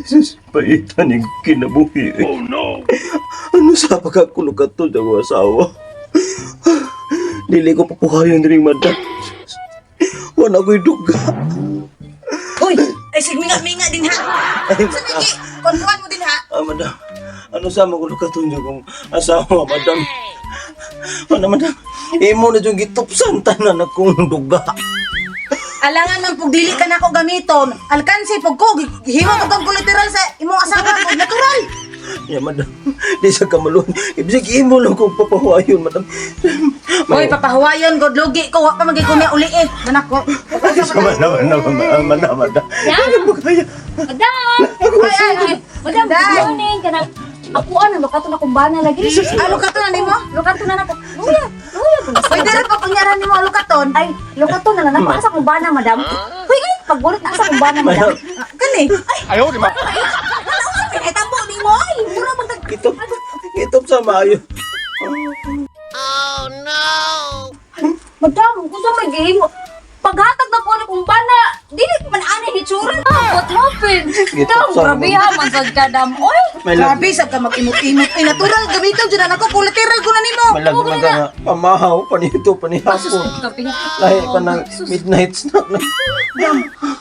Sus, paitan yung kinabuhi. Oh no! Ano sa pagkakulukat to sa akong asawa? Dili ko papuhayon rin, madam. Wala ko'y duga. Uy, ay sige minga-minga din ha. Ay, Sa lagi, kontuan mo din ha. Ah, madam. Ano sa magulukat to sa akong asawa, madam? Ano, madam? Imo na yung gitupsan tanan akong duga. Alangan man pug dili ka nako gamiton. Alkansi pug ko himo mo kang collateral sa imong asawa pug natural. Ya, madam. Di sa kamaluan. Ibig imo lang kong papahuayon, madam. Hoy, papahuwayon god lugi ko wa pa magay kumya uli eh. Manako. Madam, madam, madam, madam, madam. Hindi mo kaya. Madam! Ay, ay, ay. Madam, good Day. morning. Kanang ako ano, lukato na kong bana lagi. Ano ka to na nimo? Lukato na nako. Luya, luya po. Pwede ra pa kunyaran nimo alukaton. Ay, lukato na lang nako. Asa kong bana, madam? Uy, ay, pagbulit na asa kong bana, madam. Madam. Kani. Ay, 哎呦我的妈！ ano sa pinahitabo nimo ay? Mura magtag Kitop, kitop sa maayo. Madam, kung sa may gihimo, paghatag na po na kong bana, dili man ani hitsura. What happened? Gitop Dam, sa grabe ha, man sad ka, dam. Oy, May lag, Grabe sad ka mag-imot-imot. Ay natural gamiton jud na nako collateral ko na nimo. may lag man ka nga. Pamahaw, panito, panihapon. kape. Lahi pa ng midnight snack na.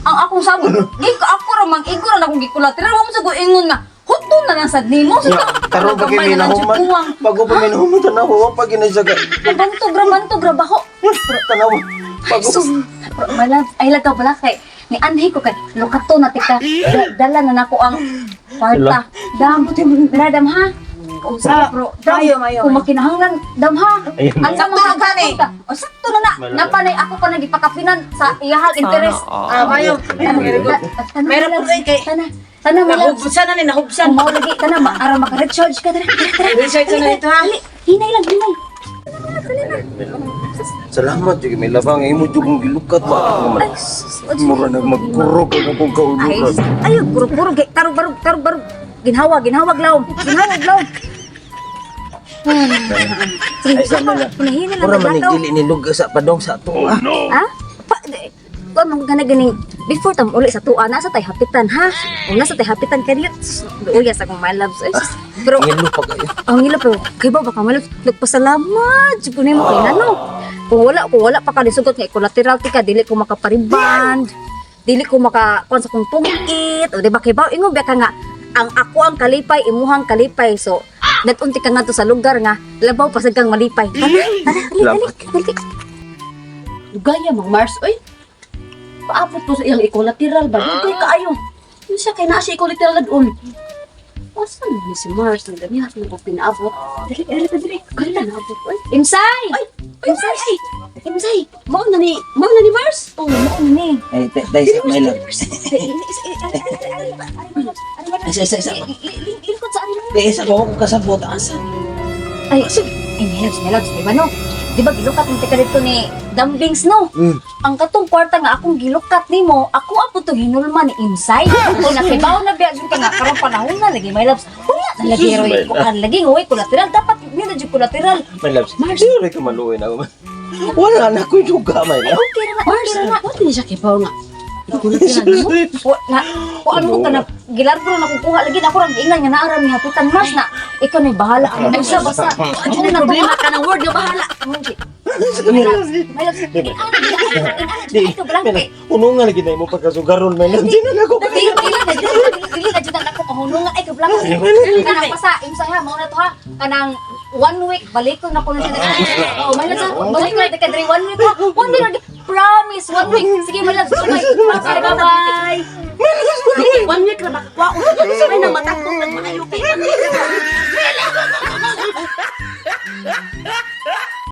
Ang akong sabot, iko ako ra mang igo ra na akong gikulateral, wa mo sa ko ingon nga. Huto na lang sad nimo. Sa Karon pa kay minahuman. Bago pa minahuman, tanaw, wa pa ginay sa Bantog ra bantog ra baho. Tanaw, bago. Sus, pero my love, ay lagaw pala kay ni anhi ko kay lukato na tika. Dala na nako ang kwarta. Dam, dala dam ha. O sa bro, dam, mayo, mayo, kung makinahanglan, dam ha. Ayun. Ang Sakto mga na gani. kwarta. O sakto na na. Napanay ako pa nagipakapinan sa iyahang interest. Ah, mayo. Very good. Tana, Meron my po love. kay kay Tana, tana, my love. Nahubsan na ni nahubsan. Kung mao lagi, tana, aron maka-recharge ka. Tara, tara, tara. Recharge na nito ha. Dali, hinay lang, hinay. Salamat, jud may labang imo jud kong gilukat ba. Ay, sus, Mura nag magkurog ang akong Ay, kauluran. sus, ayun, puro-puro, tarog, barog, tarog, barog. Ginhawa, ginhawag lawom, ginhawag lawom. Sige, Ay, sama na. Hinahina lang Mura ang man lataw. dili ni lugar sa padong sa ato. Ah. Ha? Pa, di, kuan man gana ganing before tam uli sa tuwa nasa tay hapitan ha. O nasa tay hapitan kay uya sa akong my loves. Ay, sus, pero Ngilo pa kayo. ang ngilo pero kay ba baka my loves nagpasalamat jud ko nimo kay nano. Kung wala pa ka nisugot nga collateral ti ka dili ko makapariband. Dili ko maka kuan sa kong pungit o di ba kay ba ingon ba ka nga ang ako ang kalipay imuhang kalipay so natunti ka nga to sa lugar nga labaw pa sad kang malipay. Tara, tara, dali, dali, dali. Lugaya mang Mars, oy. Paabot to sa iyang equilateral ba? Dugay kaayo. Ano siya kay naa siya equilateral doon? Asa na ni si Mars nang dami na ko pinaabot. Dali, dali, dali. Kaya na naabot, oy. Imsay! Ay, Imsay, ay. Imsay, mao na ni Mars. Oh, mao ni. Ay, day sa may love. Isa, isa, isa. Lingkod sa ano? Di isa ko ako kasabot asa. Ay, ay, Melods, Melods, di ba no? Di ba gilukat mo tika dito ni Dumbings, no? Ang katong kwarta nga akong gilukat nimo, ako ang putong hinulma ni Imsay. Kung nakibaw na biya, jud ka nga karon panahon na lagi my loves. Unya na lagi roy ko kan lagi ngoy collateral dapat ni na jud collateral. My loves. Mars. Di ka maluoy na ako. Wala na ko'y duga, my love. Okay ra na, Mars, okay ra na. what ni siya kibaw nga? Equilateral mo? Wa na kuan mo ka na gilargo na akong kuha lagi na ako ra giingnan nga naara ni hapitan Mars na ikaw na bahala ang usa basta. Ano na problema ka ng word nga bahala. My loves, my loves, inana Di, ikaw blanke. Uno nga lagi na imo pagkasugaron, my love. Di na na ako. Dili dili na dili dili na jud ako kahunungan ay kablanko. Kanang basta imsa ha mao na to ha kanang one week balikon na ko na siya. Oh, my loves, ha? Balik na ka diri one week ha. One week lagi. Promise one week. Sige my loves, bye. Bye bye. One week ra makakuha. Ay nang matakot nag maayo kay. One week ra.